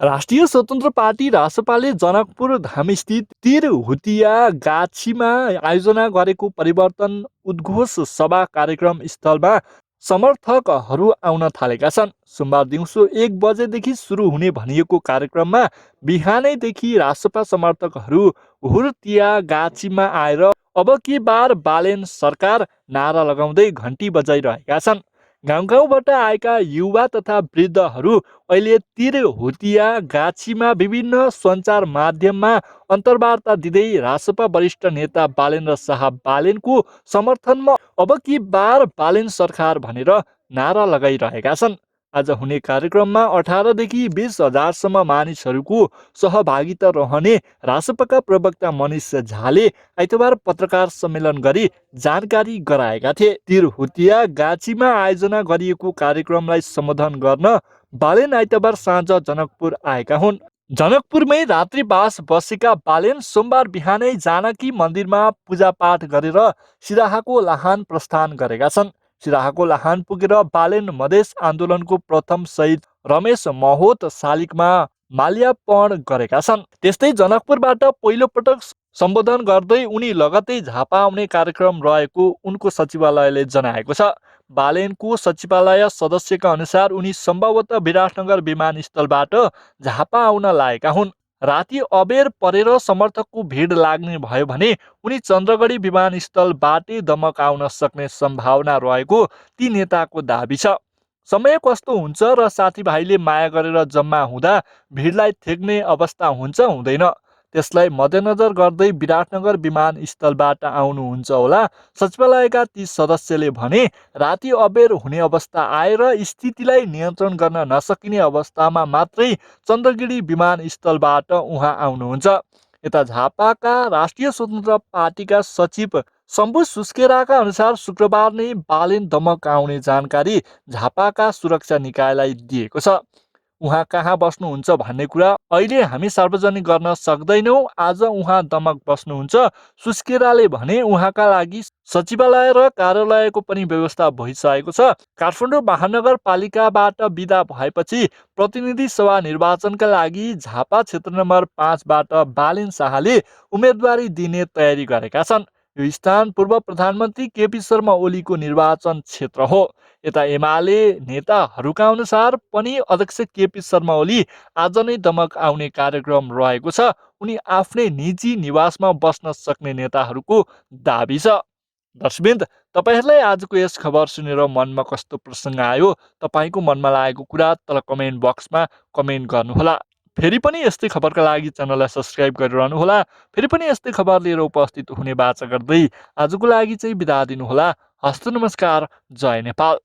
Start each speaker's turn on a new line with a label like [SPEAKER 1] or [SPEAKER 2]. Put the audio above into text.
[SPEAKER 1] राष्ट्रिय स्वतन्त्र पार्टी रासपाले जनकपुर धामस्थित तिरहुतिया गाछीमा आयोजना गरेको परिवर्तन उद्घोष सभा कार्यक्रम स्थलमा समर्थकहरू आउन थालेका छन्। सोमबार दिउँसो 1 बजेदेखि सुरु हुने भनिएको कार्यक्रममा बिहानैदेखि रासपा समर्थकहरू हुर्तिया गाछीमा आएर अब के बार बालेन सरकार नारा लगाउँदै घन्टी बजाइरहेका छन्। गाउँ गाउँबाट आएका युवा तथा वृद्धहरू अहिले तिरहुतिया गाछीमा विभिन्न सञ्चार माध्यममा अन्तर्वार्ता दिँदै रासपा वरिष्ठ नेता बालेन्द्र शाह बालेनको समर्थनमा अब की बार बालेन सरकार भनेर नारा लगाइरहेका छन्। आज हुने कार्यक्रममा 18 देखि 20 हजारसम्म मानिसहरूको सहभागिता रहने रासपाका प्रवक्ता मनिष झाले आइतबार पत्रकार सम्मेलन गरी जानकारी गराएका थिए। तिरहुतिया गाछीमा आयोजना गरिएको कार्यक्रमलाई सम्बोधन गर्न बालेन आइतबार साँझ जनकपुर आएका हुन्। जनकपुरमै रात्रिवास बसेका बालेन सोमबार बिहानै जानकी मन्दिरमा पूजापाठ गरेर सिराहाको लाहान प्रस्थान गरेका छन्। सिराहाको लाहान पुगेर बालेन मधेस आन्दोलनको प्रथम शहीद रमेश महत शालिगमा माल्यार्पण गरेका छन्। त्यस्तै जनकपुरबाट पहिलोपटक सम्बोधन गर्दै उनी लगतै झापा आउने कार्यक्रम रहेको उनको सचिवालयले जनाएको छ। बालेनको सचिवालय सदस्यका अनुसार उनी सम्भवतः विराटनगर विमानस्थलबाट झापा आउन लागेका हुन्। राति अबेर परेर समर्थकको भिड लाग्ने भयो भने उनी चन्द्रगढी विमानस्थलबाटै दमक आउन सक्ने सम्भावना रहेको ती नेताको दाबी छ। समय कस्तो हुन्छ र साथीभाइले माया गरेर जम्मा हुँदा भिडलाई थेक्ने अवस्था हुन्छ हुँदैन, त्यसलाई मध्यनजर गर्दै विराटनगर विमानस्थलबाट आउनुहुन्छ होला। सचिवालयका ती सदस्यले भने राति अबेर हुने अवस्था आएर स्थितिलाई नियन्त्रण गर्न नसकिने अवस्थामा मात्रै चन्द्रगिरी विमानस्थलबाट उहाँ आउनुहुन्छ। यता झापाका राष्ट्रिय स्वतन्त्र पार्टीका सचिव शम्भु सुस्केराका अनुसार शुक्रबार नै बालेन दमक आउने जानकारी झापाका सुरक्षा निकायलाई दिएको छ। उहाँ कहाँ बस्नुहुन्छ भन्ने कुरा अहिले हामी सार्वजनिक गर्न सक्दैनौँ। आज उहाँ दमक बस्नुहुन्छ। सुस्केराले भने उहाँका लागि सचिवालय र कार्यालयको पनि व्यवस्था भइसकेको छ। काठमाडौँ महानगरपालिकाबाट बिदा भएपछि प्रतिनिधि सभा निर्वाचनका लागि झापा क्षेत्र नम्बर 5बाट बालेन शाहले उम्मेदवारी दिने तयारी गरेका छन्। यो स्थान पूर्व प्रधानमन्त्री केपी शर्मा ओलीको निर्वाचन क्षेत्र हो। यता एमाले नेताहरूका अनुसार पनि अध्यक्ष केपी शर्मा ओली आज नै दमक आउने कार्यक्रम रहेको छ। उनी आफ्नै निजी निवासमा बस्न सक्ने नेताहरूको दाबी छ। दर्शकवृन्द, तपाईँहरूलाई आजको यस खबर सुनेर मनमा कस्तो प्रसङ्ग आयो, तपाईँको मनमा लागेको कुरा तल कमेन्ट बक्समा कमेन्ट गर्नुहोला। फेरि पनि यस्तै खबरका लागि च्यानललाई सब्सक्राइब गरिरहनुहोला। फेरि पनि यस्तै खबर लिएर उपस्थित हुने बाचा गर्दै आजको लागि चाहिँ बिदा दिनुहोला। हस्त नमस्कार। जय नेपाल।